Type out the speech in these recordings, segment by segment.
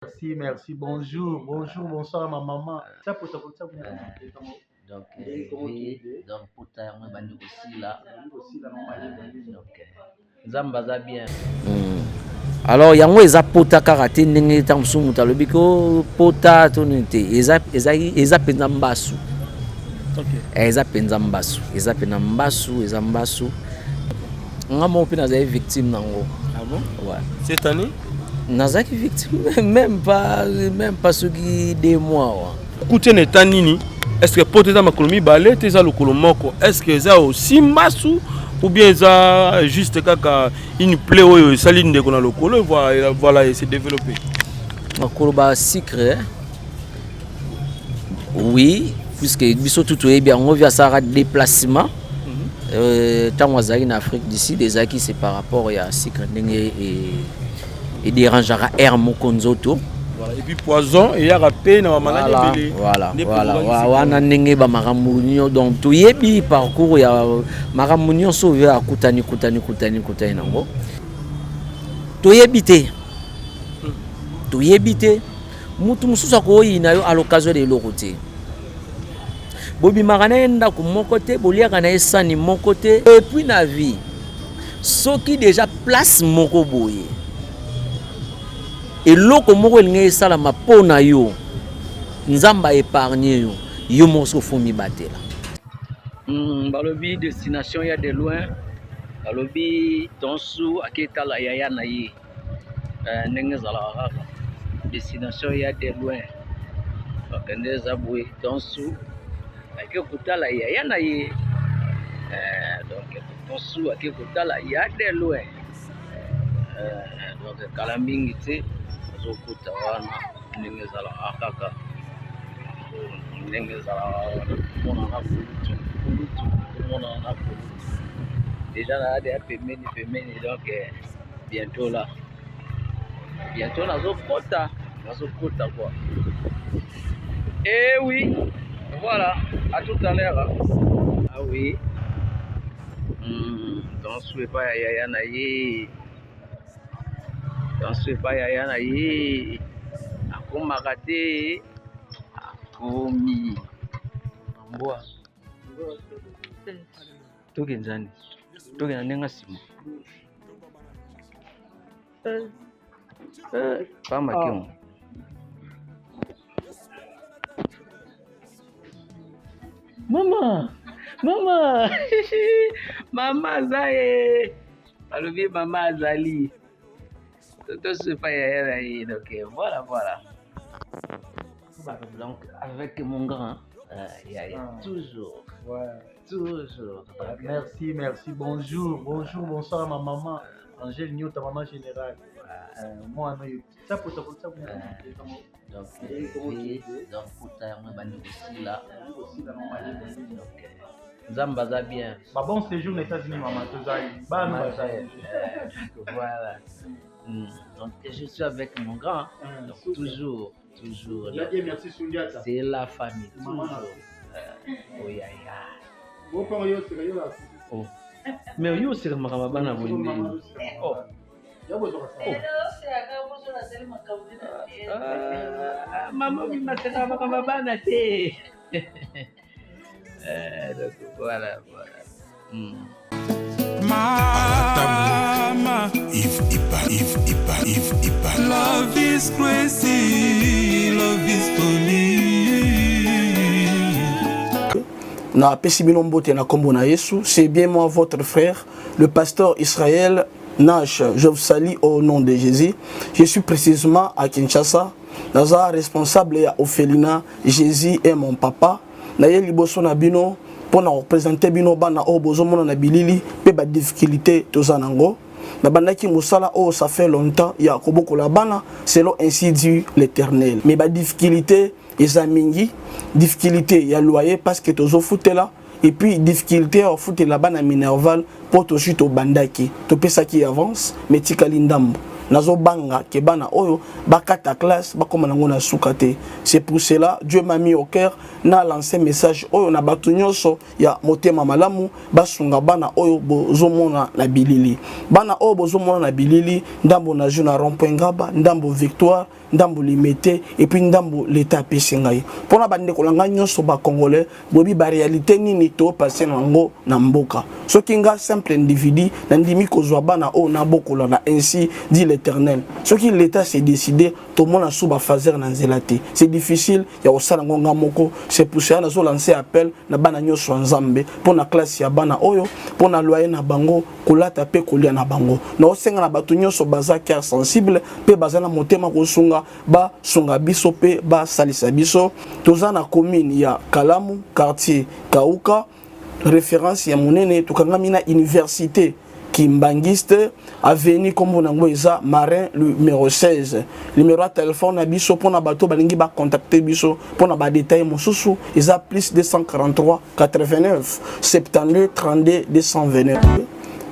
Merci, merci. Bonjour, bonjour, bonsoir ma maman. Ça pour ça pour ça. Donc, donc pota yango ebandi kosila. Donc Nzambe aza bien. Alors yango eza pota kaka te ndenge ntango mosusu moto alobi ko pota to nini te, eza eza eza mpenza mbasu. Okay. Eza mpenza mbasu, eza mpenza mbasu, eza mbasu. Nga moko mpe nazali victime nango. Ah bon? Ouais. Cette année? Nazalaki victime même pas soki 2 mois wa. Kuti na eta nini? Est ce que poto eza makolo mibale te, eza lokolo moko? Est ce que eza aussi mbasu ou bien eza juste kaka une plaie oyo esali ndeko na lokolo, voilà, et s'est développé? Makolo sucre, oui, puisque biso tu toyebi yango, vi asalaka déplacement ntango azalaki na Afrique du Sud, ezalaki c'est par rapport ya sucre ndenge edérangeaka aire moko nzoto. Voilà. Et puis poison eyaka mpe na bamaladi ebele. Voilà, wana ndenge bamakambo nyonso, donc toyebi parcours ya makambo nyonso oyo akutani kutani kutani kutani nango, toyebi te, toyebi te. Mutu mosusu akoyina yo à l'occasion de eloko te, bobimaka na ye ndako moko te, boliaka na ye sani moko te. Et puis na vie, soki déjà place moko boye, eloko moko elingi esalama mpo na yo, Nzambe aépargne yo, yo moko soki ofo mibatela. Balobi destination ya de loin, balobi tonsu aketala yaya na ye, ndenge ezalaka kaka destination ya de loin. Bakende eza boye, tonsu ake kotala yaya na ye, donc tonsu ake kotala ya de loin. Donc kala mingi te azokota wana, ndenge ezalaka kaka, ndenge ezalaka wana. Tomonana kulutu, kulutu, tomonana kulutu déjà na deya pembeni pembeni. Donc bientôt là, bientôt nazokota, nazokota quoi. Eh oui, voilà, à tout à l'heure. Ah oui, tonsu epai ya yaya na ye, tonsu epai ya yaya na ye, akomaka te, akomi mbwa. Tokenzani, tokenda ndenge nsima pamba kiongo. Mama, mama, mama aza ye, alobi mama azali toto epai ya yaya na ye. Donc voilà, donc avec mon grand yaya, toujours. Toujours. Merci, merci. Bonjour, bonjour, bonsoir ma maman Angèle Nyota, maman générale. Moi ça pour ça pour ça. Donc donc pota yango ebandi kosila. Donc Nzambe aza bien. Ba bon séjour aux États-Unis, maman, tozali bana bazali. Voilà. Donc je suis avec mon grand, donc toujours, toujours. Merci Sundiata. C'est la famille, toujours. Oh yaya. Oh. Mais yo oseka makambo bana boye ndeni? Oh. Mama bimaseka makambo bana te. Donc voilà. Mama, Yves Iba, Yves Iba, Yves Iba. Love is crazy, love is funny. Napesi bino mbote na kombo na Yesu. C'est bien moi, votre frère, le pasteur Israël Nash. Je vous salue au nom de Jésus. Je suis précisément à Kinshasa. Naza responsable ya orphelinat Jésus est mon papa. Naye liboso na bino mpo na représenter bino bana oyo bozomona na bilili mpe badifficulté toza nango. Nabandaki mosala oyo ça fait longtemps ya kobokola bana selon ainsi dit l'Éternel, mais badifficulté eza mingi: difficulté ya loyer parce que tozofutela, et puis difficulté ya kofutela bana minerval mpo tozwi, tobandaki, topesaki avance mais tikali ndambo. Nazobanga ke bana oyo bakata classe, bakóma nango na suka te. C'est pour cela Dieu m'a mis au cœur na lancer message oyo na bato nyonso ya motema malamu, basunga bana oyo bozomona na bilili. Bana oyo bozomona na bilili, ndambo nazwi na rond-point Ngaba, ndambo Victoire, ndambo Limete, et puis ndambo leta apesi ngai. Mpona bandeko na ngai nyonso bacongolais, boyebi baréalité nini topase nango na mboka. Soki nga simple individu nandimi kozwa bana oyo nabokola na ainsi dit l'Éternel, soki l'État s'est décidé, tomona su bafaser na nzela te. C'est difficile ya kosala yango nga moko. C'est pour cela nazolancer appel na bana nyonso ya Nzambe, mpo na classe ya bana oyo, mpo na loyer na bango, kolata mpe kolia na bango. Naosenga na bato nyonso baza cœur sensible mpe baza na motema kosunga, basunga biso mpe basalisa biso. Toza na commune ya Kalamu, quartier Kauka, référence ya monene. Tokangami na université Kimbangiste, avenue nkombo nango eza Marin numéro 16. Numéro ya telefone na biso mpona bato balingi bacontacte biso mpona badetail mosusu eza plus 243 89 72 32 229.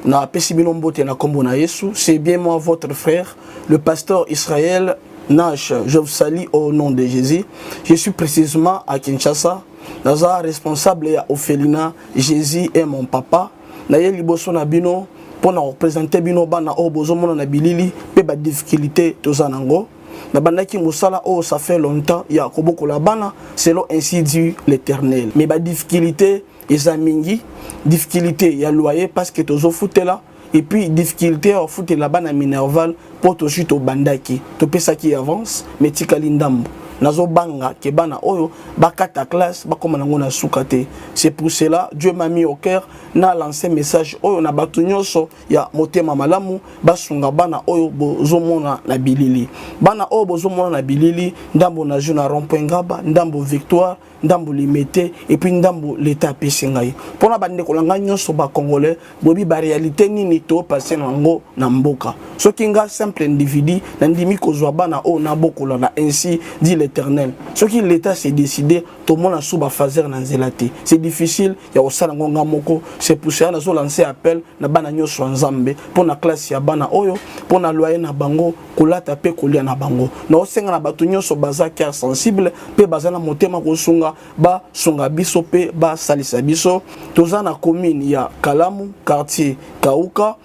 Napesi bino mbote na nkombo na Yesu. C'est bien moi, votre frère, le pasteur Israël Nash. Je vous salue au nom de Jésus. Je suis précisément à Kinshasa. Naza responsable ya orphelinat Jésus est mon papa. Naye liboso na bino mpona koprésenter bino bana oyo bozomona na bilili mpe badifficulté toza nango. Nabandaki mosala oyo, ça fait longtemps, ya kobokola bana selon ainsi dit l'Éternel, mais badifficulté eza mingi. Difficulté ya loyer parce que tozofutela, et puis difficulté ya kofutela bana minerval mpo tozwi, tobandaki, topesaki avance, mais tikali ndambo. Nazobanga ke bana oyo bakata classe, bakóma nango na suka te. C'est pour cela Dieu m'a mis au cœur na lancer message oyo na bato nyonso ya motema malamu, basunga bana oyo bozomona na bilili. Bana oyo bozomona na bilili, ndambo nazwi na rond-point Ngaba, ndambo Victoire, ndambo Limete, et puis ndambo leta apesi ngai. Mpona bandeko na ngai nyonso bacongolais, boyebi baréalité nini topase nango na mboka. Soki nga simple individu nandimi kozwa bana oyo nabokola na ainsi dit l'Éternel, soki l'État s'est décidé, tomona su bafaser na nzela te. C'est difficile ya kosala yango nga moko. C'est pour cela nazolancer appel na bana nyonso ya Nzambe, mpona classe ya bana oyo, mpona loyer na bango, kolata mpe kolia na bango. Naosenga na bato nyonso baza cœur sensible mpe baza na motema kosunga, basunga biso mpe basalisa biso. Toza na commune ya Kalamu, quartier Kauka,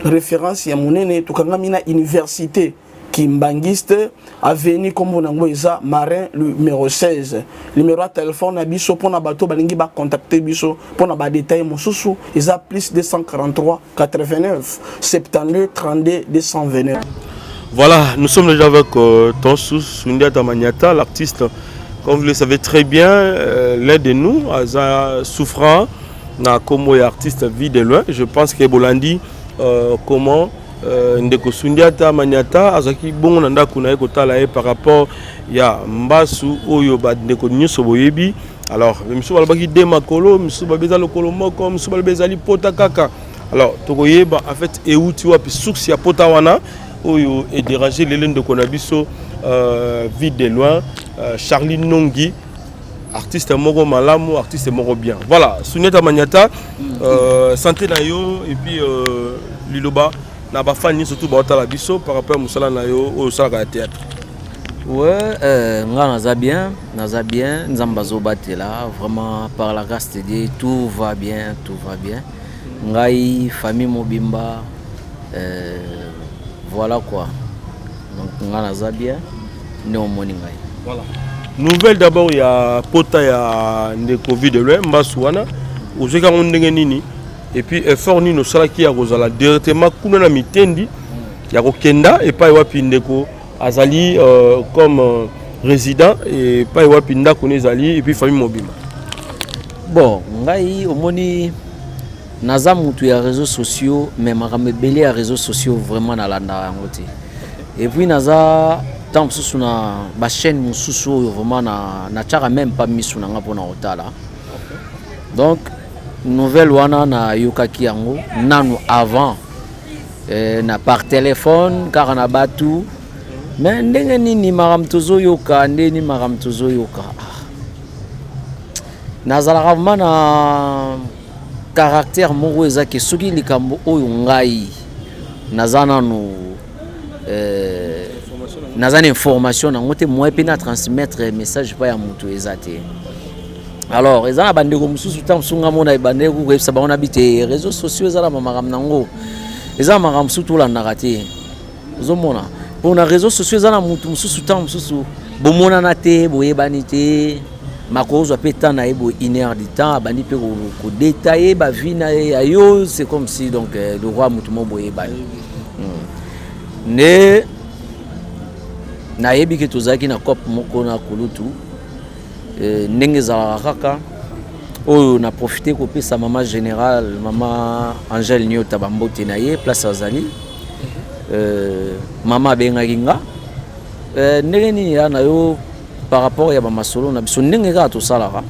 référence ya monene. Tokangami na université Kimbangiste, avenue nkombo nango eza Marin numéro 16. Numéro ya telefone na biso mpona bato balingi bacontacte biso mpona badetail mosusu eza plus 243 89 72 32 229. Voilà, nous sommes déjà avec Tonsou Sundiata Maniata, l'artiste, comme vous le savez très bien, l'un de nous, aza souffrant, na comme artiste Vue de loin. Je pense que bolandi, comment ndeko Sundiata Maniata azalaki bongo na ndako na ye kotala ye par rapport ya mbasu oyo bandeko nyonso boyebi. Alors misusu balobaki de makolo, misusu babi eza lokolo moko, misusu balobi ezali pota kaka. Alors tokoyeba en fait euti wapi source ya pota wana oyo edérange lelo ndeko na biso Vue de loin, Charlie Nongi, artiste moko malamu, artiste moko bien. Voilà, Sundiata Maniata, santé na yo, et puis liloba na bafani nyonso tu baotala biso par rapport ya mosala na yo oyo osalaka ya théâtre. Ouais, nga naza bien, naza bien, Nzambe azobatela, vraiment, par la grâce de Dieu, tout va bien, tout va bien. Ngai, famille mobimba, voilà quoi. Donc nga naza bien, nde omoni ngai. Voilà. Nouvelle d'abord ya pota ya ndeko Vue de loin, mbasu wana, ozwaki yango ndenge nini? Et puis effort nini osalaki ya kozala directement kuna na mitendi, ya kokenda epai wapi ndeko azali comme résident, epai wapi ndako ne ezali, et puis famille mobimba? Bon, ngai omoni naza mutu ya réseaux sociaux, mais makambo ebele ya réseaux sociaux vraiment nalandaka yango te. Et puis naza ntango mosusu na bachaîne mosusu oyo vraiment natiaka même pas misu na nga mpona kotala. Donc nouvelle wana nayokaki yango nanu avant na par téléphone kaka na batu. Mais ndenge nini makambo tozoyoka, ndenge nini makambo tozoyoka, ah. Nazalaka vraiment na caractère moko eza ke soki likambo oyo ngai naza nanu Naza na information nango te, moyen mpe na transmettre message pa ya moto eza te. Alors eza na bandeko mosusu, ntango mosusu nga mona ebandeki koyebisa bango na bi te, réseaux sociaux eza na bamakambo nango, eza na makambo mosusu tolandaka te. Ozomona, mpo na réseaux sociaux eza na motu mosusu, ntango mosusu bomonana te, boyebani te, makozwa mpe temps na ye boye, une heure du temps, abandi mpe kodétailler bavie na ye ya yo. C'est comme si donc le roi motu mo boyebani nde nayebi ke tozalaki na cope moko na kulutu. Ndenge ezalaka kaka oyo, na profite kopesa mama générale, mama Angèle Nyota, bambote na ye place azali. Mama abengaki nga, ndenge nini ya na yo par rapport ya bamasolo na biso, ndenge kaka tosalaka.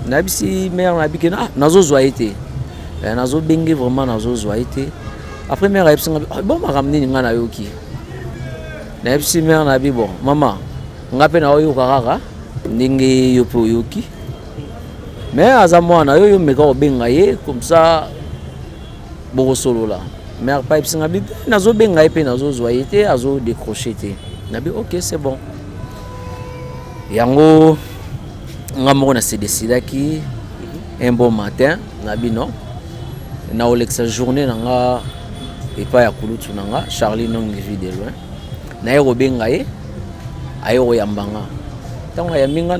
Nayebisi mare, nayebi ke ah, nazozwa ye te. Nazobenge vraiment, nazozwa ye te. Après mare ayebisi nga: "Ah, bon, makambo nini nga nayoki?" Nayebisi mare, nayebi bon, mama, nga mpe naoyoka kaka ndenge yo mpe oyoki, mais aza mwana yo, yo meka kobenga ye, comme ça bokosolola. Mare pa ayebisi nga bi nazobenga ye mpe nazozwa ye te, azodécroche te. Nabi ok, c'est bon. Yango nga moko na se décidaki un bon matin, nabi non, naolekisa journée na nga epai ya kulutu na nga Charlie Nongi, Vie de Loin. Naye kobenga ye, aye koyamba nga. Ntango ayambi nga,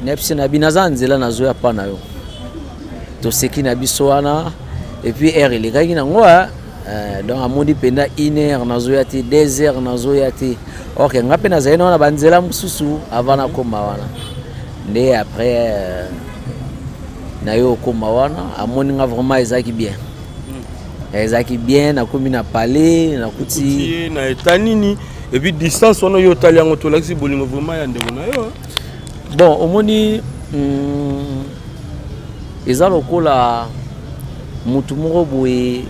nayebisi na bi naza nzela, nazoya pa na yo. Toseki na biso wana, et puis heure elekaki nango, donc amoni mpenza une heure nazoya te, 2 heures nazoya te. Ok, nga mpe nazali na wana banzela mosusu avant nakóma wana. Nde après naye okóma wana, amoni nga vraiment, ezalaki bien, ezalaki bien. Nakomi na palais, nakuti ye na eta nini? Et puis distance wana oyo otali yango, tolakisi bolingo vraiment ya ndeko na yo? Bon, omoni, eza lokola mutu moko boye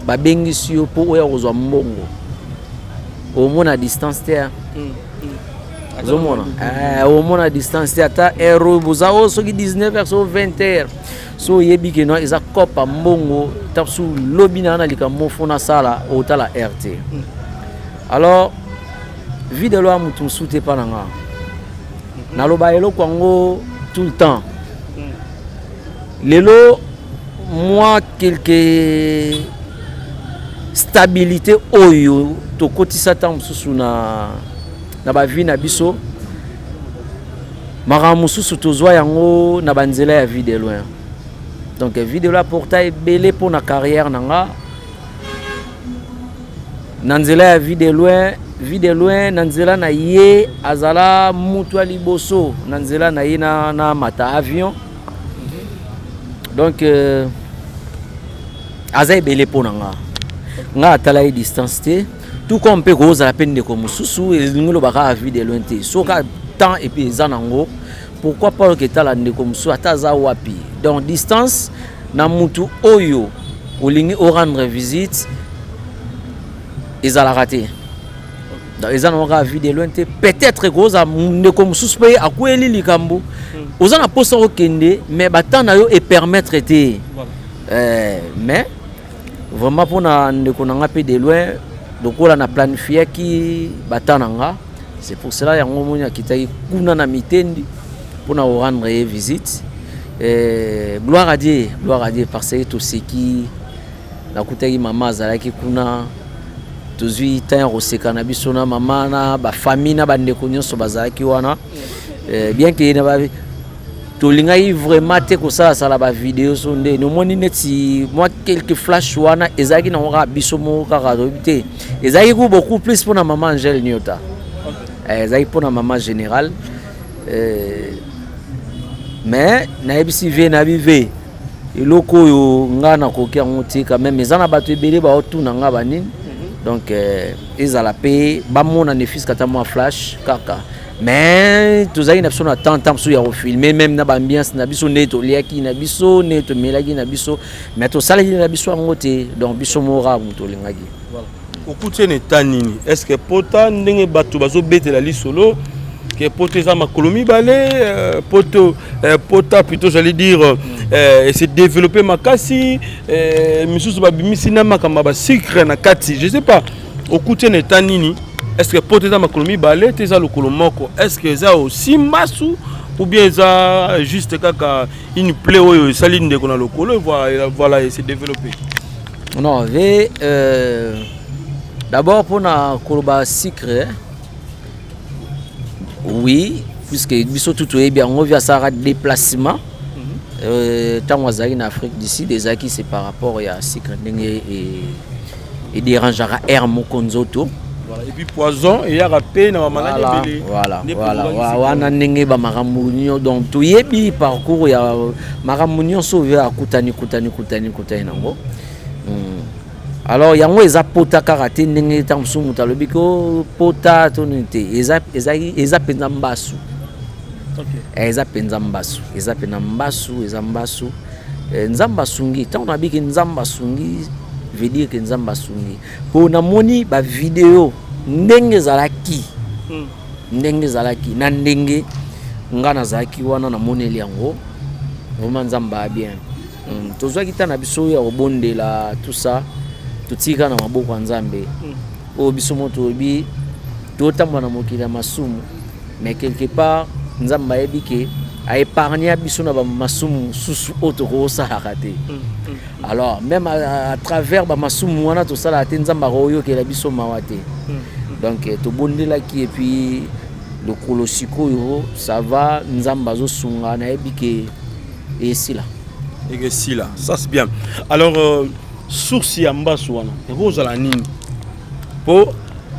babengisi yo mpo oya kozwa mbongo, omona distance te. Ozomona, omona distance te, ata heure oyo boza oyo, soki 19 heures, so 20 heures, so oyebi ke no eza kopa mbongo, ta su lobi na na likambo fo nasala, otala heure te. Alors Vie de Loin ya mutu mosusu te mpa na nga, naloba eloko yango tout le temps. Lelo mwa quelque stabilité oyo tokotisa ntango mosusu na bavie na biso, makambo mosusu tozwa yango na banzela ya Vie de Loin. Donc Vie de Loin apporta ebele mpo na carrière na nga na nzela ya Vie de Loin. Vie de Loin, na nzela na ye, azala mutu ya liboso na nzela na ye na mata avion. Donc aza ebele mpo na nga. Nga atala ye distance te, tout comme mpe kozala mpe ndeko mosusu elingi loba kaka Vie de Loin te. Soki temps et puis eza nango, pourquoi pas oke etala ndeko mosusu ata aza wapi. Donc distance na mutu oyo olingi orendre visite ezalaka te. Donc eza nango kaka Vie de Loin te. Peut-être kozala ndeko mosusu mpe akweli likambo, oza na mposa okende, mais batemps na yo epermettre te. Mais vraiment mpona ndeko na nga mpe de loin, lokola na planifiaki batemps na nga, c'est pour cela yango omoni akitaki kuna na mitendi mpona korendre ye visite. Gloire à Dieu, gloire à Dieu, parce que toseki, nakutaki mama azalaki kuna, tozwi temps ya koseka na biso na mama na bafamille na bandeko nyonso bazalaki wana. Bien ke na tolingaki vraiment te kosalasala bavideo, so nde nomoni neti mwa quelques flash wana ezalaki nango kaka biso moko kaka, toyebi te. Ezalaki ku beaucoup plus mpona mama Angèle Nyota, ezalaki mpona mama générale. Mais nayebisi ve nayebi ve eloko oyo nga nakoki yango te. Quand même eza na bato ebele baotuna nga banini. Donc ezala mpe bamona ne fût-ce que ata mwa flash kaka. Mais tozalaki na biso na temps, temps mosusu ya kofilmer même na baambiance na biso, nde toliaki na biso, nde tomelaki na biso, mais tosalaki na biso yango te. Donc biso moko kaka moto olingaki. Okuti ene eta nini? Est ce que pota ndenge bato bazobetela lisolo Ke poto eza makolo mibale, poto pota plutôt, j'allais dire, se développer makasi, misusu babimisi na makambo ya basucre na kati, je sais pas. Okuti na eta nini? Est ce que poto eza makolo mibale te, eza lokolo moko? Est ce que eza aussi mbasu ou bien eza juste kaka une plaie oyo esali ndeko na lokolo, voilà, et se développer? Non, ve d'abord mpona koloba sucre, oui, puisque biso tu toyebi yango, vi asalaka déplacement ntango azalaki na Afrique du Sud, ezalaki, c'est par rapport ya sucre, ndenge edérangeaka aire moko nzoto. Voilà. Et puis poison eyaka mpe na bamaladi ebele. Voilà, wana ndenge bamakambo nyonso. Donc toyebi parcours ya makambo nyonso oyo akutani kutani kutani kutani nango. Alors yango eza pota kaka te, ndenge ntango mosusu moto alobi ko pota to nini te. Eza mpenza mbasu. Eza mpenza mbasu, eza mpenza mbasu, eza mbasu. Nzambe asungi. Ntango nabiki Nzambe asungi, veut dire ke Nzambe asungi, mpo namoni bavideo ndenge ezalaki, ndenge ezalaki na ndenge nga nazalaki wana, namoneli yango vraiment Nzambe a bien. Tozwaki ta na biso ya kobondela, tout ça, totika na maboko ya Nzambe. Oyo biso mo toyebi, totambola na mokili ya masumu, mais quelque part Nzambe ayebi ke aépargne biso na bamasumu mosusu oyo tokosalaka te. Alors même à travers bamasumu wana tosalaka te, Nzambe akoyokela biso mawa te. Donc tobondelaki et puis lokolo sikoyo ça va, Nzambe azosunga, nayebi ke esila. Ekesila, ça c'est bien. Alors source ya mbasu wana ekozala nini? Mpo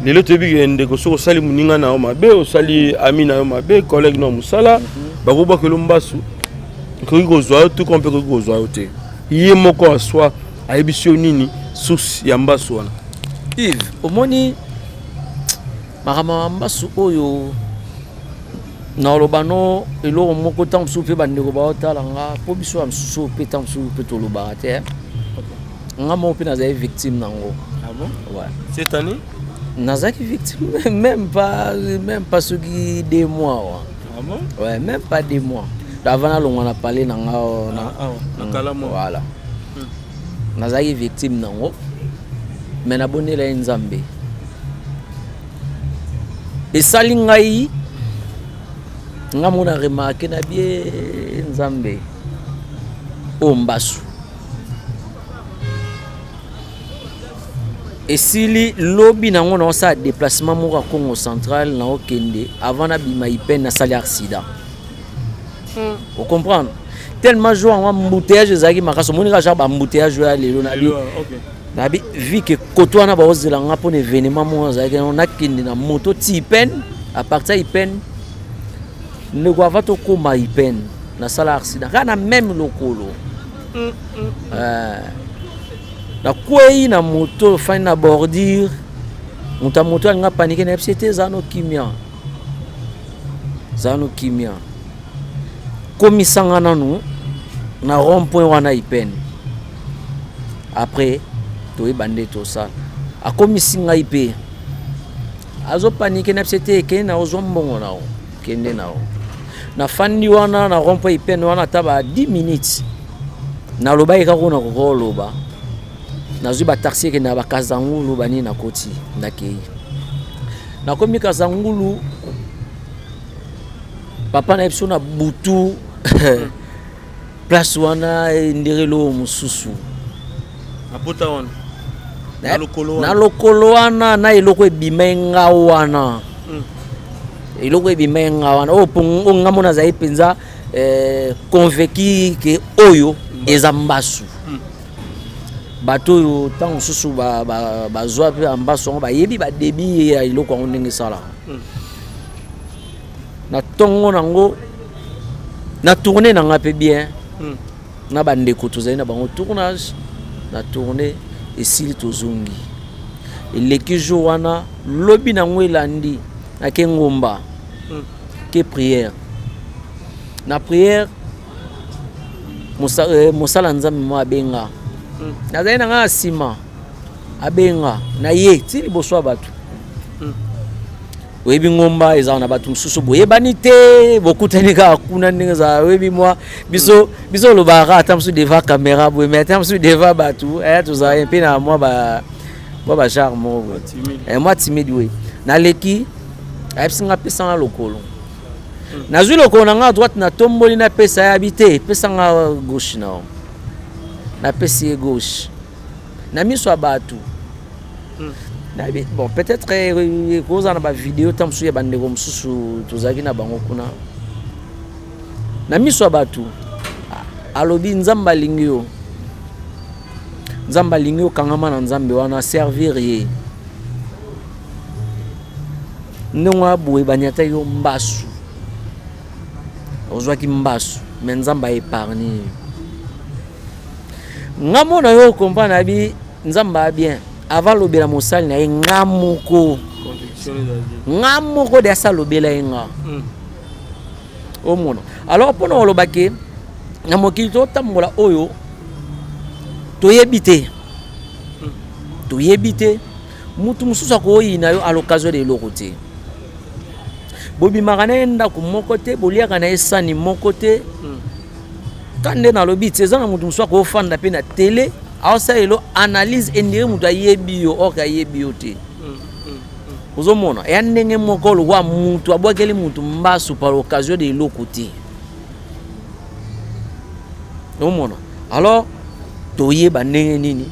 lelo toyebi ke ndeko, soki osali moninga na yo mabe, osali ami na yo mabe, collègue na yo mosala, bakobwakela mbasu, ekoki kozwa yo to mpe ekoki kozwa yo te. Ye moko aswa ayebisi yo nini, source ya mbasu wana? Yves, omoni makambo ya mbasu oyo, naloba no eloko moko. Ntango mosusu mpe bandeko baotala nga, mpo biso ya mosusu mpe ntango mosusu mpe tolobaka te. Nga moko mpe nazali victime nango. Ah bon? Ouais. Cette année? Nazalaki victime même pas soki 2 mois wa. Ah bon? Ouais, même pas 2 mois avant nalongwa na palais na nga wana. Ah, ah, na Kalamu. Voilà, nazalaki victime nango, mais nabondela ye Nzambe. Esali ngai, nga mona remarque na bie Nzambe oyo mbasu esili. Lobi nango naosala déplacement moko ya Congo Central, naokende, avant nabima ipene, nasali accident. Ocomprendre, tellement jour yango embouteillage ezalaki makasi. Omoni kaka genre baembouteillage oyo ya lelo. Nabi nabi vi ke koto wana baozela nga mpona événement moko azalaki yango, nakende na moto ti Ipene. À partir ya Ipene, ndeko, avant tokóma Ipene, nasala accident kaka na même lokolo. Nakwei na moto, fani na bordure. Moto ya moto alinga paniquer, nayebisi ete eza no kimia, eza no kimia, komisanga nanu na rond point wana Ipene, après toyeba nde tosala. Akomisi ngai mpe azopaniquer, na biso ete ekende na ozwa mbongo na yo, kende na yo. Nafandi wana na rond point Ipene wana ata ba 10 minutes, nalobaki kaka oyo nakoka koloba. Nazwi bataxi ekende na bakazangulu banini, nakoti, nakei, nakomi Kazangulu. Papa na ye biso na butu, place wana ndenge eloko mosusu. Na pota wana, na lokolo wana? Na lokolo wana, na eloko ebima nga wana. Eloko ebima nga wana oyo oyo nga mona azali mpenza convaincu ke oyo eza mbasu. Bato oyo ntango mosusu bazwa mpe bambasu yango bayebi badebi ya eloko yango ndenge esalaka. Na ntongo nango na tourne na nga mpe bien na bandeko tozali na bango tournage. Na tourne esili, tozongi, eleki jour wana. Lobi nango elandi, nake ngomba, ke prière. Na prière, mosala Nzambe mo abenga. Nazali na ngai na nsima, abenga na ye ti liboso ya bato. Oyebi, ngomba ezala na bato mosusu boyebani te, bokutani kaka kuna. Ndenge ezala, oyebi, mwa biso, biso olobaka kaka ata mosusu devant caméra boye, mais ata mosusu devant bato, tozala mpe na mwa bagenre moko boye, mwa timide. We naleki, ayebisi nga: "Pesanga lokolo." Nazwi lokolo na nga droite, natomboli, napesa ye. Abi: "Te, pesanga gauche." Nao napesi ye gauche na miso ya bato. Nayebi, bon, peut-être ekozala na bavideo ta mosusu ya bandeko mosusu tozalaki na bango kuna. Na miso ya bato alobi: "Nzambe alingi yo, Nzambe alingi yo, kangama na Nzambe wana, servir ye." Ndenge wana boye baniataki yo mbasu, ozwaki mbasu, mais Nzambe aépargne yo. Nga mona yo comprendre, abi Nzambe a bien avant alobela mosali na ye. Nga moko, nga moko de asi alobela ye nga. Omona, alors mpona koloba ke na mokili totambola oyo, toyebi te, toyebi te. Mutu mosusu akoyina yo à l'occasion de eloko te. Bobimaka na ye ndako moko te, boliaka na ye sani moko te. Ka nde nalobi ti eza na motu mosusu akofanda mpe na tele, aosala elo analyse endire moto ayebi yo, or ayebi yo te. Ozomona, eya ndenge moko lokwa mutu abwakeli mutu mbasu par occasion de eloko te. Omona, alors toyeba ndenge nini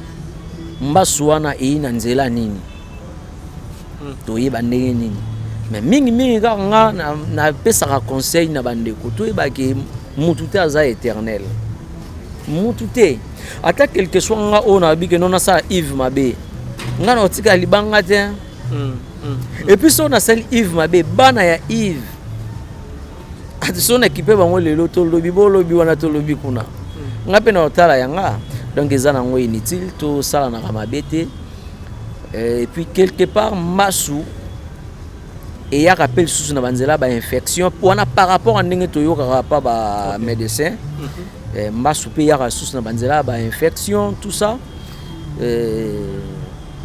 mbasu wana eyi na nzela nini, toyeba ndenge nini. Mais mingimingi kaka nga napesaka conseil na bandeko: toyebake mutu te aza éternel, mutu te. Ata quelque soit nga oyo nayebi ke no nasala Yves mabe, nga na kotika libanga te. Et puis so nasali Yves mabe, bana ya Yves ati so nakipe bango lelo, tolobi bolobi wana, tolobi kuna, nga mpe na kotala yanga. Donc eza nango inutile, tosalanaka mabe te. Et puis quelque part mbasu eyaka mpe lisusu na banzela bainfection wana, par rapport a ndenge toyokaka pa bamédecin. Mbasu mpe eyaka lisusu na banzela ya bainfection, tout ça.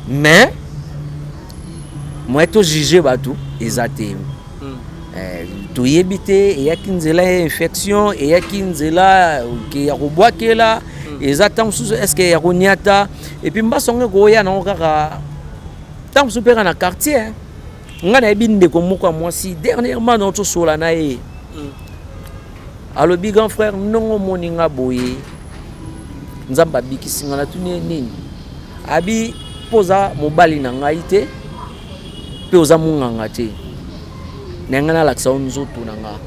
Mais moye tojuge bato eza te. Toyebi te eyaki nzela ya infection, eyaki nzela ya kobwakela, eza ntango mosusu est-ce ya koniata. Et puis mbasu yango ekoya nango kaka ntango mosusu mpe kaka na quartier. Ngai nayebi ndeko moko ya mwasi, dernièrement na tosola na ye, alobi: "Grand frère, ndongo omoni nga boye, Nzambe abikisi nga." Natuni ye nini. Abi: "Mpo oza mobali na ngai te, mpe oza monganga te, na ngai nalakisa yo nzoto na nga."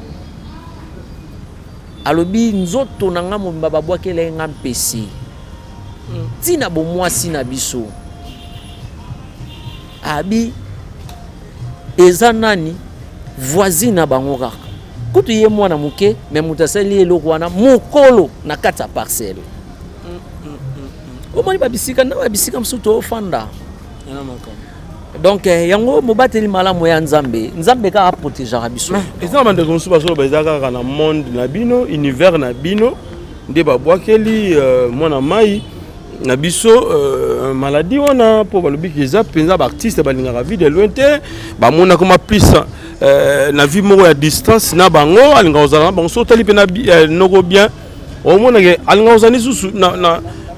Alobi: "Nzoto na nga mobimba babwakela ye nga mpese ntina bomwasi na biso." Abi eza nani, voisine na bango kaka kutu, ye mwana moke, me moto asali eloko wana mokolo na kati ya parcelle. Omoni babisika na babisika mosusu toofanda. Donc yango mobateli malamu ya Nzambe, Nzambe kaka aprotégeaka biso. Eza na bandeko mosusu bazoloba eza kaka na monde na bino, univers na bino nde babwakeli mwana mai na biso maladie wana, mpo balobiki eza mpenza baartiste balingaka Vue de Loin te, bamonaka ma plus na vie moko ya distance na bango, alingaka kozala na bango. So otali mpe na noko bien, omonake alingaka kozala lisusu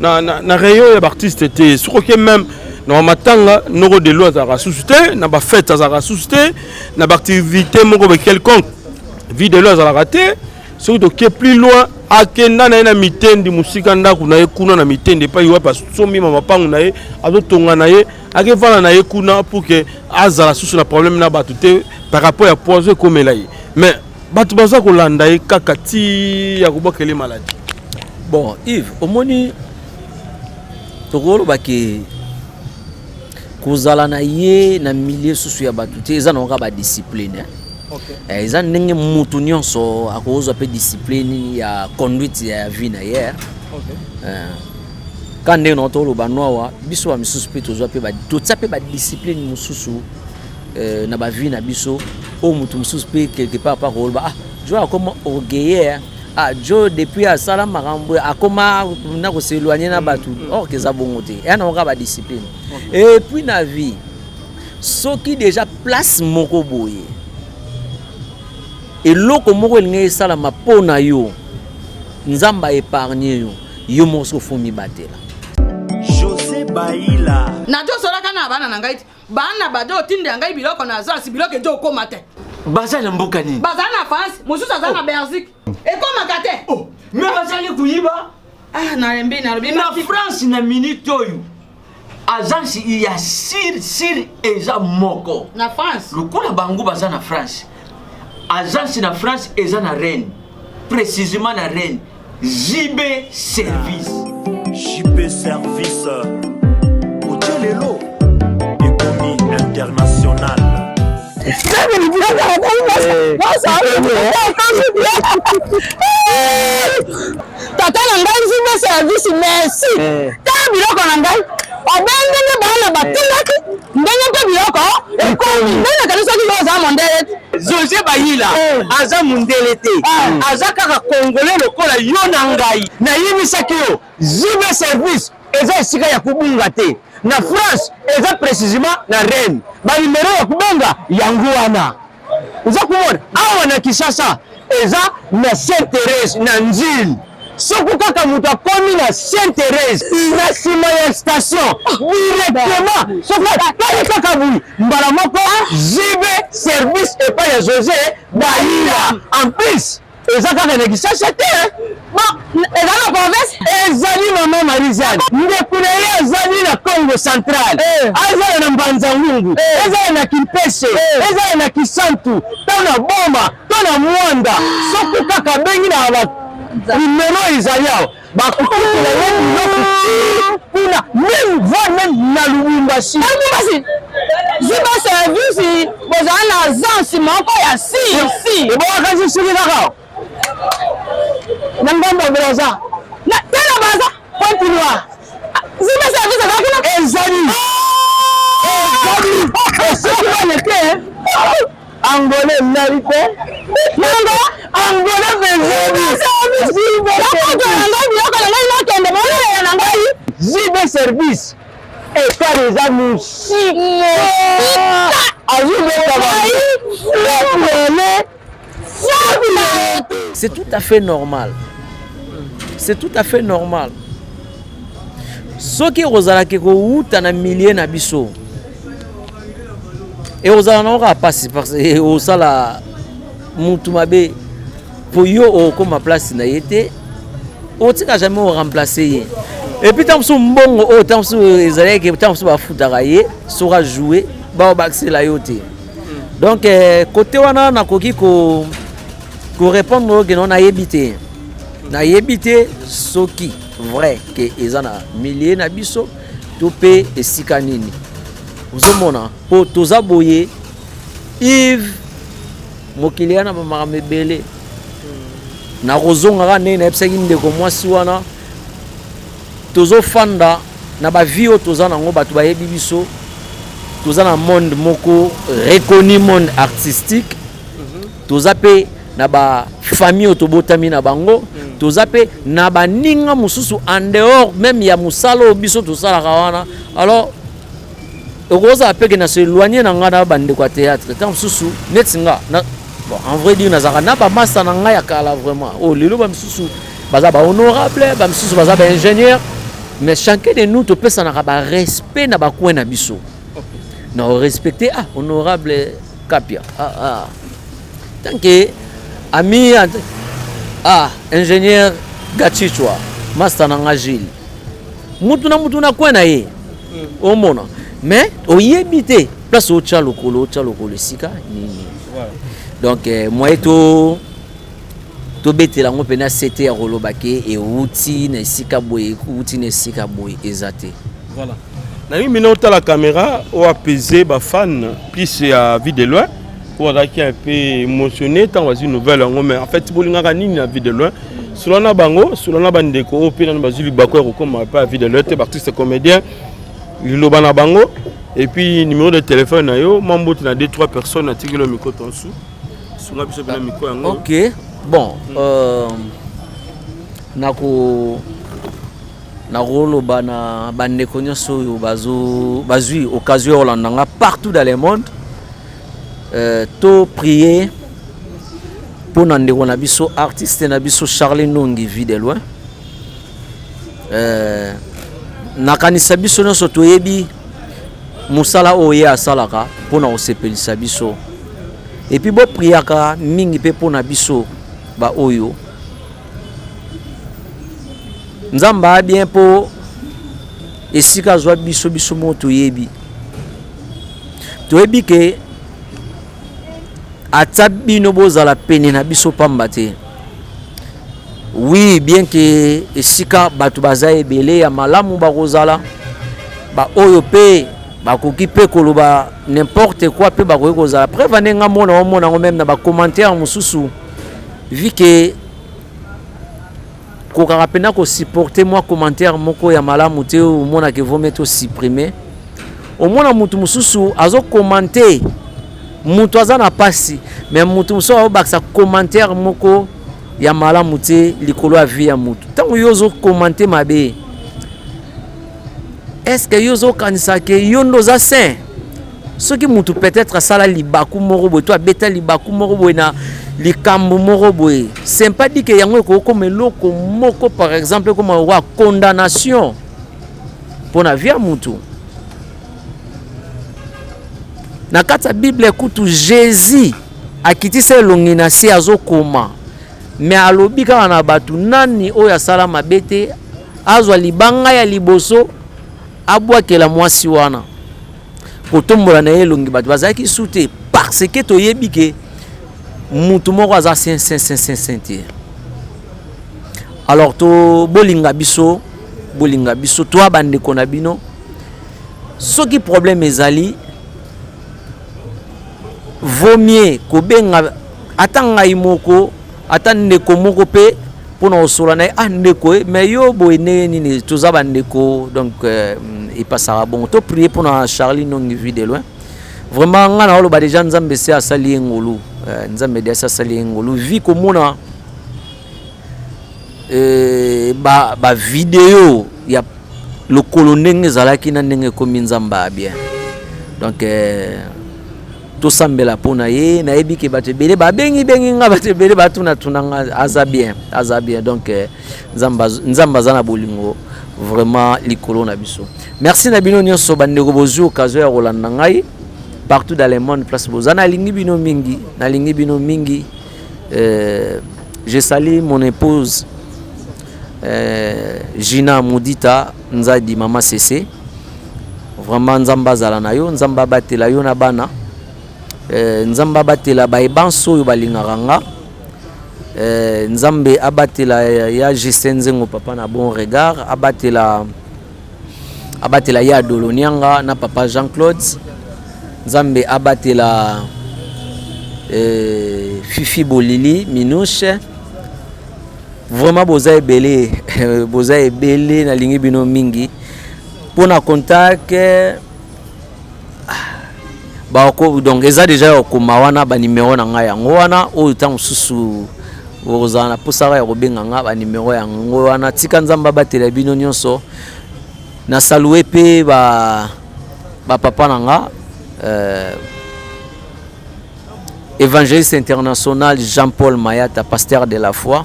na rayon ya baartiste te. Soki oke même na bamatanga, noko de Loin azalaka susu te, na bafete azalaka susu te, na baactivité moko be quelconque, Vue de Loin azalaka te. Soki toke plus loin, akenda na ye na Mitendi, mosika ndako na ye kuna na Mitendi, epai wapi asombi ma mapangu na ye, azotonga na ye, akevanda na ye kuna pour ke azala susu na problème na bato te par rapport ya poison ekomela ye. Mais bato baza kolanda ye kaka ti ya kobwakele maladie. Bon, Yves, omoni, tokoloba ke kozala na ye na milieu susu ya bato te, eza nango kaka badiscipline. Eza ndenge mutu nyonso akozwa mpe discipline ya conduite ya vie na ye. Ka ndenge na toloba no awa, biso bamisusu mpe tozwa mpe totia mpe badiscipline mosusu na bavie na biso oyo motu mosusu mpe quelque part pa koloba: "Ah, jo akoma orgueilleux, ah, jo depuis asala makambo akoma na kos'éloigner na bato." Or ke eza bongo te, eya nango kaka badiscipline. Et puis na vie, Soki deja place moko boye, eloko moko elingi esalama mpo na yo, Nzambe aépargne yo, yo moko soki ofo mibatela. José Baila. Nazosolaka na bana na ngai ti bana bazo otindela ngai biloko na agence, biloko ezo okoma te. Baza na mboka nini? Baza na France, mosusu aza na Belgique, ekomaka te. Oh, mais bazali koyiba. Ah, nalembi, nalobi. Na France, na minute oyo, agence ya sir sir eza moko na France. Lokola bango baza na France, agence na France eza na Rennes, précisément na Rennes, JB Service. JB Service otie lelo ekomi international. Tata na ngai JB Service, merci. Tala biloko na ngai obengenge, bana batindaki ndenge mpe biloko ekomi ndenge nakanisaki. Yo oza mondele te. José Bayila aza mondele te, aza kaka Congolais lokola yo na ngai. Nayebisaki yo, JB Service eza esika ya kobunga te. Na France, eza précisément na Rennes. Banimero ya kobenga yango wana oza komona awa. Na Kinshasa, eza na Sainte Thérèse, na Njili. Soki kaka moto akomi na Sainte Thérèse, na nsima ya station directement, soki atali kaka boye, mbala moko JB Service epai ya José Bayila. En plus, eza kaka na Kinshasa te. Bon, eza na province. Ezali mama Marizane, ndeko na ye azali na Congo Central, azala na Mbanza Ngungu, ezala na Kimpese, ezala na Kisantu, to na Boma, to na Mwanda. Soki kaka abengi na ba nimero ezali awa, bakokutela ye biloko kuna, même voire même na Lubumbashi. Lubumbashi. JB Service, bozala na agence moko ya si si. Ebongaka soki kaka na ngambo ya Braza. Te, na Braza. Pointe Noire. JB Service eza kuna. Ezali soki bana te, Angolais nali te. Nanga. Angolais bezeli. Nakoto na ngai, biloko na ngai nakende bolelela na ngai. JB Service ekar eza mosika, azobeta bale. C'est tout à fait normal, c'est tout à fait normal. Soki ekozalaki kowuta na milieu na biso, ekozala nango kaka mpasi, parce que osala mutu mabe po yo okóma place na ye te, otika jamais oremplace ye. Et puis ntango mosusu mbongo oyo, ntango mosusu ezalaki, ntango mosusu bafutaka ye soki ajoue, baobakisela yo te. Donc côté wana nakoki ko korépondre oyo keno nayebi te, nayebi te soki vrai ke eza na milieu na biso to mpe esika nini. Ozomona, mpo toza boye, Yves, mokili ya na bamakambo ebele. Nakozongaka ndenge nayebisaki ndeko mwasi wana, tozofanda na bavie oyo toza nango, bato bayebi biso, toza na monde moko reconnu, monde artistique. Toza mpe na bafamille oyo tobotami na bango, toza mpe na baninga mosusu en dehors même ya mosala oyo biso tosalaka wana. Alors okozala mpe ke na s'éloigner na ngai na bandeko ya théâtre. Ntango mosusu neti nga na, bon, en vrai dire, nazalaka na bamasta na ngai ya kala vraiment, oyo lelo bamisusu baza bahonorable, bamisusu baza baingénieur, mais chacun de nous topesanaka barespect na bacoin na biso. Na orespecte, ah, honorable Kapia, ah, ah. Tant que ami, ah, ingénieur Gachichwa, master na nga Gilles, mutu na mutu na coin na ye. Omona, mais oyebi te place otya lokolo, otya lokolo esika nini. Donc moye to tobetela yango mpena sete ya koloba ke ewuti na esika boye, ewuti na esika boye, eza te. Voilà, nalingi bino otala caméra oyo apese bafan plus ya Vie de Loin oyo azalaki un peu émotionné ntango bazwi nouvelle yango. Mais en fait, bolingaka nini na Vie de Loin? Solo na bango, solo na bandeko oyo mpe nano bazwi libako ya kokóma epai ya Vie de Loin te, baartiste comédien, liloba na bango et puis numéro de téléphone na yo. Mwa mbote na 2 3 personnes, atikeli yo micro tonsu, sunga biso mpena micro yango. Ok, bon, nako Nakoloba na bandeko nyonso oyo bazo bazwi occasion ya kolanda nga partout dans le monde, to prier mpo na ndeko na biso artiste na biso Charlie Nongi Vie de loin. Nakanisa biso nyonso toyebi mosala oyo ye asalaka mpo na kosepelisa biso, et puis bopriaka mingi mpe mpo na biso baoyo Nzambe a bien mpo esika azwa biso, biso moko toyebi, toyebi ke ata bino bozala pene na biso pamba te. Oui, bien ke esika bato baza ebele ya malamu bakozala, baoyo mpe bakoki mpe koloba n'importe quoi mpe bakoki kozala preuve ndenge nga mona omona yango meme na bacommentaire mosusu, vu ke kokaka mpena kosupporte mwa commentaire moko ya malamu te, omonaka evomi tosupprime. Omona mutu mosusu azokomante, mutu aza na pasi, mais mutu mosusu azobakisa commentaire moko ya malamu te likolo ya vie ya mutu. Ntango yo ozokomante mabe, est-ce que yo ozokanisa ke yo nde oza saint? Soki mutu peut-être asala libaku moko boye to abeta libaku moko boye na likambo moko boye, c'est pas dit ke yango ekokoma eloko moko, par exemple ekoma lokola condamnation mpo na vie ya mutu. Na kati ya Bible kutu Jésus akitisa elongi na se azokoma, me alobi kaka na bato nani oyo asala mabe te azwa libanga ya liboso abwakela mwasi wana. Kotombola na ye elongi bato bazalaki su te, parce que toyebi ke mutu moko aza saint saint saint saint saint te. Alors to bolinga biso, bolinga biso toa bandeko na bino. Soki problème ezali, vaut mieux kobenga ata ngai moko, ata ndeko moko mpe mpona kosola na ye. Ah ndeko, mais yo boye ndenge nini? Toza bandeko, donc epasaka bongo. To prier mpona Charlie Nongi Vie de loin. Vraiment nga na oloba déjà Nzambe se asali ye ngolu, Nzambe de asali ye ngolu vi komona ba video ya lokolo ndenge ezalaki na ndenge ekomi. Nzambe ya bien, donc tosambela mpo na ye. Nayebi ke bato ebele babengi bengi nga, bato ebele batunatuna nga, aza bien, aza bien. Donc Nzambe aza na bolingo vraiment likolo na biso. Merci na bino nyonso bandeko bozwi occasion ya kolanda ngai partout dans le monde place boza. Nalingi bino mingi, nalingi bino mingi. Je salue mon épouse Gina Mudita Nzadi, mama Cc. Vraiment Nzambe azala na yo, Nzambe abatela yo na bana, Nzambe abatela bayebanso oyo balingaka nga, Nzambe abatela ya Justin Nzengo papa na bon regard, abatela abatela ya Dolonianga na papa Jean-Claude, Nzambe abatela Fifi Bolili Minouche. Vraiment boza ebele, boza ebele, nalingi bino mingi. Mpona contact bako, donc eza déjà ya kokoma wana banimero na ngai yango wana, oyo ntango mosusu okozala na mposaka ya kobenga nga, banimero yango wana. Tika Nzambe abatela bino nyonso. Na salue mpe bapapa na nga, évangéliste international Jean-Paul Mayata, pasteur de la foi.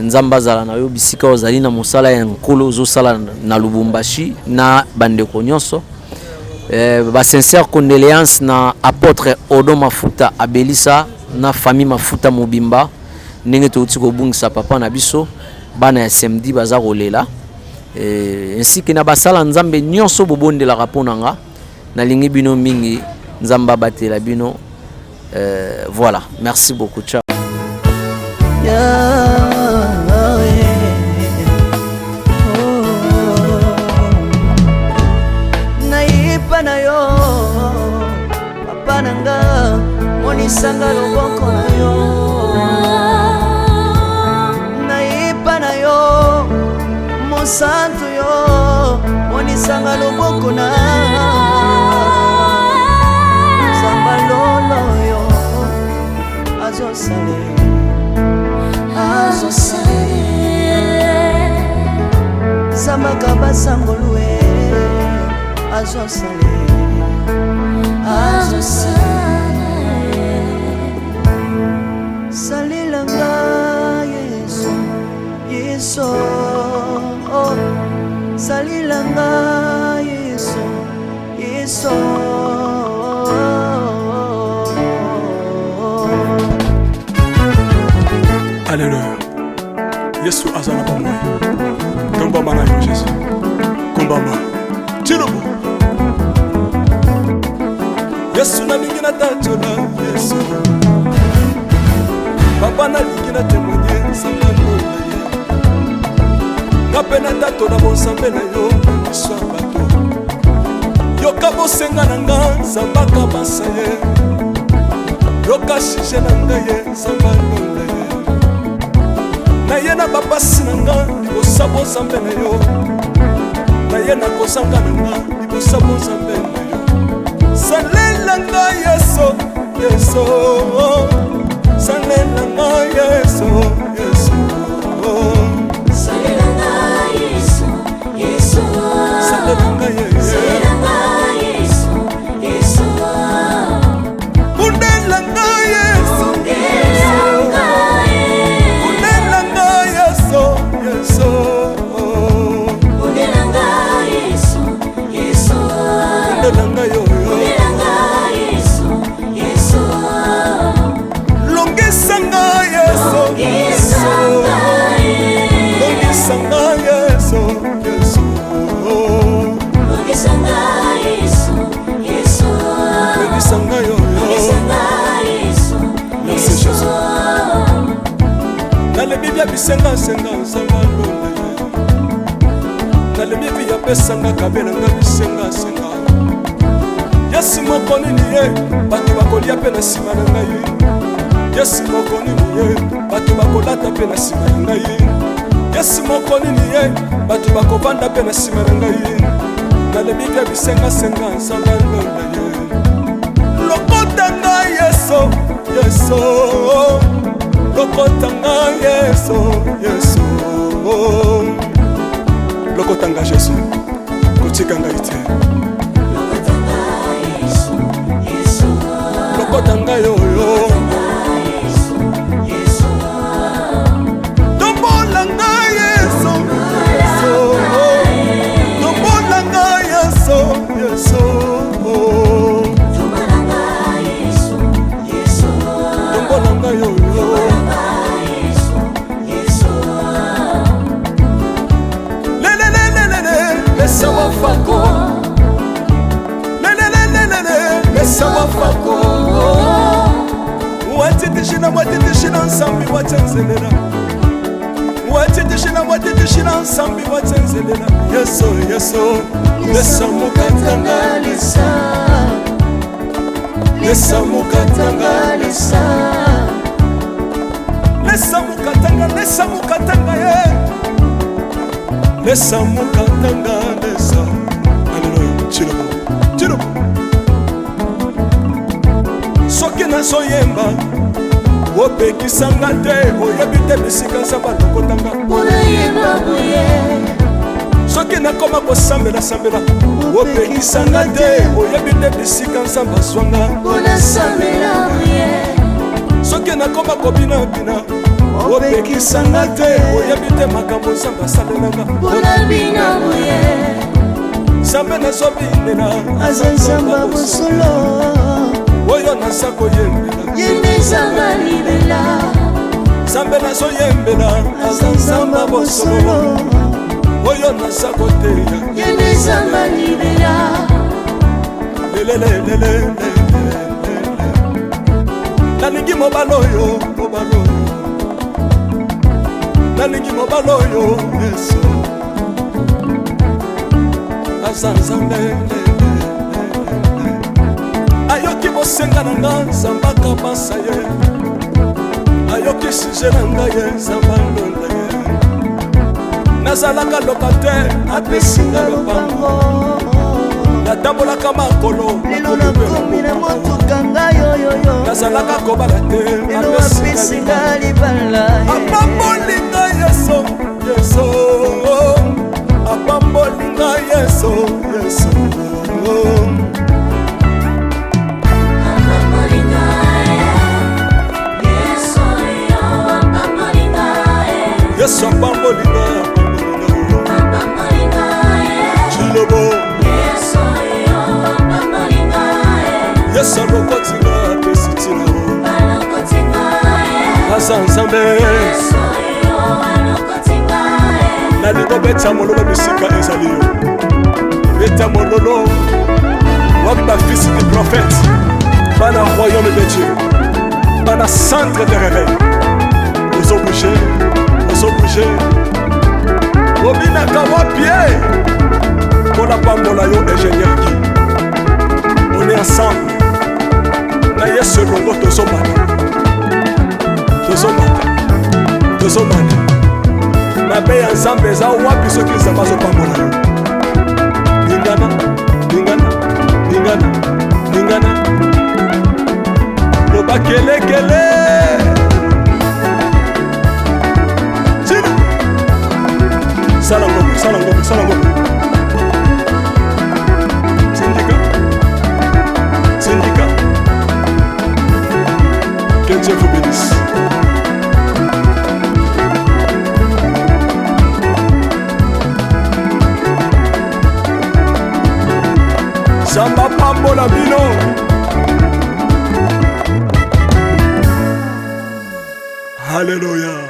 Nzambe azala na yo bisika ozali na mosala ya Nkolo ozosala na Lubumbashi na bandeko nyonso. Basincère condoléance na apôtre Odo Mafuta Abelisa na famille Mafuta mobimba, ndenge touti kobungisa papa na biso. Bana ya samedi baza kolela, ainsi ke na basala Nzambe nyonso bobondelaka mpo na nga. Nalingi bino mingi, Nzambe abatela bino. Voilà, merci beaucoup, ciao. Nayipa na yo papa na nga, monisanga loboko na yo. Nayipa na yo mosantu, yo monisanga loboko na Nzamba lolo yo azosale, azosale. Azosala, azosala. Salela nga Yesu, Yesu, oh. Salela nga Yesu, Yesu. Alleluya, Yesu aza na bomoi. Tombama na yo Jésus, kombama tilobo. Yesu, nalingi natatola Yesu. Papa, nalingi na témoigne Nzambe alola ye. Nga mpe natatola bonzambe na yo na miso ya bato. Yoka bosenga na nga, Nzambe akabasa ye. Yoka sujet na ngai ye, Nzambe alola ye. Naye na bapasi na nga libosa bonzambe na yo. Naye na kozanga na nga libosa bonzambe na yo. Salela nga Yesu, Yesu. Salela nga Yesu, Yesu. Salela nga Yesu, Yesu. Salela nga Yesu. Salela nga Yesu, Yesu. Bundela nga Yesu. Bundela nga ye. Bundela nga Yesu, Yesu. Bundela nga Yesu, Yesu. Bundela nga yo. Bundela nga Yesu, Yesu. Longisa nga Yesu. Longisa nga ye. Longisa nga Yesu, Yesu. Longisa nga Yesu, Yesu. Longisa nga yo. Longisa nga Yesu, Merci Yesu. Jésus. Nalebi bia bisengasenga, Nzambe alola ye. Nalebi bi apesanga kabelanga bisengasenga. Yesu moko nini ye, bato bakolia mpe na nsima na ngai. Yesu moko nini ye, bato bakolata mpe na nsima na ngai. Yesu moko nini ye, bato bakovanda mpe na nsima na ngai. Nalebi bia bisengasenga, Nzambe alola ye. Lokota ngai Yesu, Yesu. Lokota ngai Yesu, Yesu. Lokota ngai Jésus, kotika ngai te. Lokota nga Yesu, Yesu. Lokota ngai oyo. Yesu, Yesu. Tombola ngai Yesu, Yesu. Tombola ngai Yesu, Yesu. Tombola nga Yesu, Yesu. Tombola ngai oyo. Tombola nga Yesu, Yesu. Lelelelelele, lesa wafako. Lelelelelele, lesa wafako. Watitishina, watitishina nsambi watenzelela. Watitishina, watitishina nsambi watenzelela. Yesu, Yesu, lesa mukatanga lesa. Lesa mukatanga. Lesa. Lesa mukatanga, lesa mukatanga ye. Lesa mukatanga, lesa. Aleluya, chilobo chilobo. Soki nazoyemba, opekisanga te. Oyebi te bisika nzambe alokotanga. Mpona boye. Soki nakoma kosambela-sambela, opekisanga te. Oyebi te bisika nzambe azwanga. Mpona sambela boye. Soki nakoma kobinabina, opekisanga te. Oyebi te makambo nzambe asalelanga. Mpona bina boye. Nzambe nazobinela aza Nzambe ya bosolo. Oyo naza koyembela ye nde Nzambe libela. Nzambe nazoyembela aza Nzambe ya bosolo. Oyo naza koteya ye nde Nzambe libela. Lelelelelele, nalingi mobali oyo, mobali oyo. Nalingi mobali oyo Yesu aza Nzambe. Ayoki bosenga na nga, Nzambe akabasa ye. Ayoki sujet na ngai ye, Nzambe alola ye. Nazalaka locataire, apesinga lopango. Natambolaka makolo, lelo nakomi na motuka ngai oyoyo. Nazalaka kobala te, lelo apesinga libala. Apamboli ngai Yesu, Yesu. Apamboli ngai Yesu, Yesu. Aza Nzambe. Nalingi obeta mololo bisika ezali yo. Beta mololo. Wapi bafisi du prophète? Bana royaume de Dieu. Bana centre de réveil. Ozo bouger, ozo bouger. Obinaka wapi ye? Mpo pambola yo ingénieur Guy. On est ensemble. Na Yesu elongo tozomata. Tozomata. Tozomata. Mabe ya Nzambe eza wapi soki Nzambe azopambola yo? Lingana, lingana, lingana, lingana. Loba kelekele. Sina. Sala ngombe, sala ngombe, sala ngombe. Sindika. Sindika. Que Dieu vous bénisse. Zamba pambola bino. Alléluia.